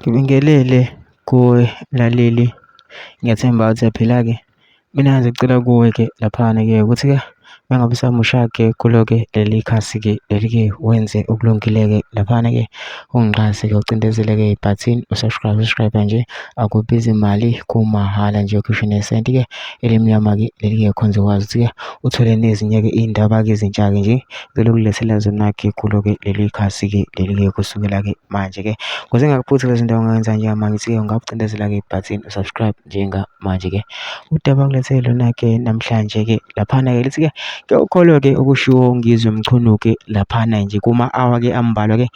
Ngibingelele kuwe mlaleli, ngiyathemba ukuthi uyaphila-ke. Mina ngizocela kuwe-ke laphana-ke ukuthi-ke uma ngabe usamusha-ke kulo-ke leli khasi-ke leli-ke wenze okulungile-ke laphana-ke ungixhase-ke ucindezele-ke ibhathini u-subscribe, subscribe nje akubizi mali kumahhala nje ukhishwe nesenti-ke elimnyama-ke leli-ke khonze ukwazi ukuthi-ke uthole nezinye-ke iy'ndaba-ke ezintsha-ke nje ngicela ukulethela zona-ke kulo-ke leli khasi-ke leli-ke kusukela-ke manje-ke. Ukuze ngingakuphuthi lezi zinto ongayenza njengamanje ukuthi-ke ungakucindezela-ke ibhathini u-subscribe njengamanje-ke. Udaba engilethele lona-ke namhlanje-ke laphana-ke lithi-ke ke ukholwe-ke okushiwo uNgizwe Mchunu-ke laphana nje kuma-hour-ke ambalwa-ke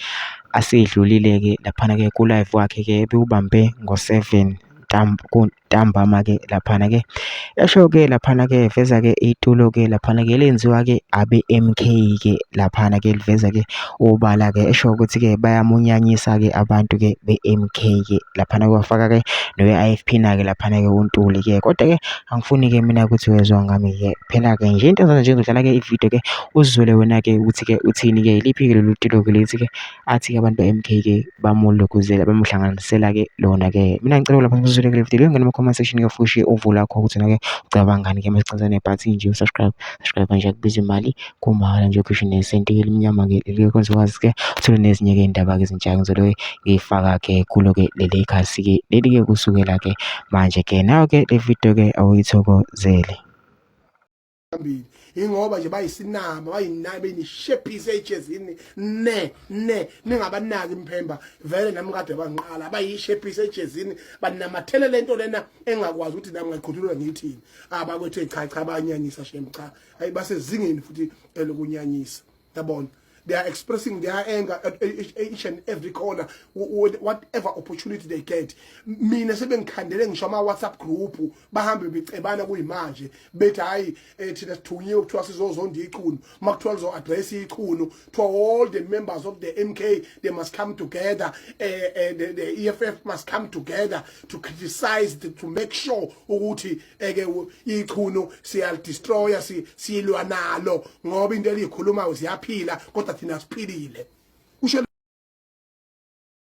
asedlulile-ke laphana-ke ku-live wakhe-ke ebewubambe ngo-7 ntambama-ke laphana-ke. Esho-ke laphana-ke eveza-ke itulo-ke laphana-ke elenziwa-ke abe-M_K-ke laphana-ke liveza-ke obala-ke esho ukuthi-ke bayamunyanyisa-ke abantu-ke be-M_K-ke laphana wafaka-ke nowe-I_F_P na-ke laphana-ke uNtuli-ke. Kodwa-ke angifuni-ke mina ukuthi wezwa ngami-ke phela-ke nje into engizoyenza nje ngizodlala-ke ividiyo-ke uzizwele wena-ke ukuthi-ke uthini-ke yiliphi-ke lolu tulo-ke lithi-ke athi-ke abantu be-M_K ke bamulokuzela bamuhlanganisela-ke lona-ke. Mina ngicela lapha ngizwele kule video ngene kuma-comment section-ke futhi uvo lwakho ukuthi wena-ke ucabangani-ke masicinza nebhathini nje u-subscribe, subscribe nje akubizi imali kumahhala nje ukhishwe nesenti-ke elimnyama-ke leli kwenza ukwazi-ke uthole nezinye-ke iy'ndaba-ke ezintsha ngizobe ngiyifaka-ke kulo-ke leli khasi-ke leli-ke kusukela-ke manje-ke nayo-ke le video-ke awuyithokozele. Phambili ingoba nje bayisinama bayinaki beyinishephise ejezini ne ne ningabanaki imphemba vele nami kade bangiqala bayishephise ejezini banamathele lento lena engakwazi ukuthi nami ngayiqhuthulula ngiyithini abakwethu cha cha banyanyisa shem cha hayi basezingeni futhi elokunyanyisa yabona. They are expressing their anger at each and every corner, whatever opportunity they get. Mina sebengikhandele ngisho ama WhatsApp group bahambe becebana kuyimanje bethi hayi thina sithunyiwe kuthiwa sizozonda ichunu makuthiwa lizo address ichunu to all the members of the MK they must come together, the EFF must come together to criticize to make sure ukuthi eke ichunu siyalidestroya siyilwa nalo ngoba into eliyikhulumayo ziyaphila kodwa thina siphilile kusho.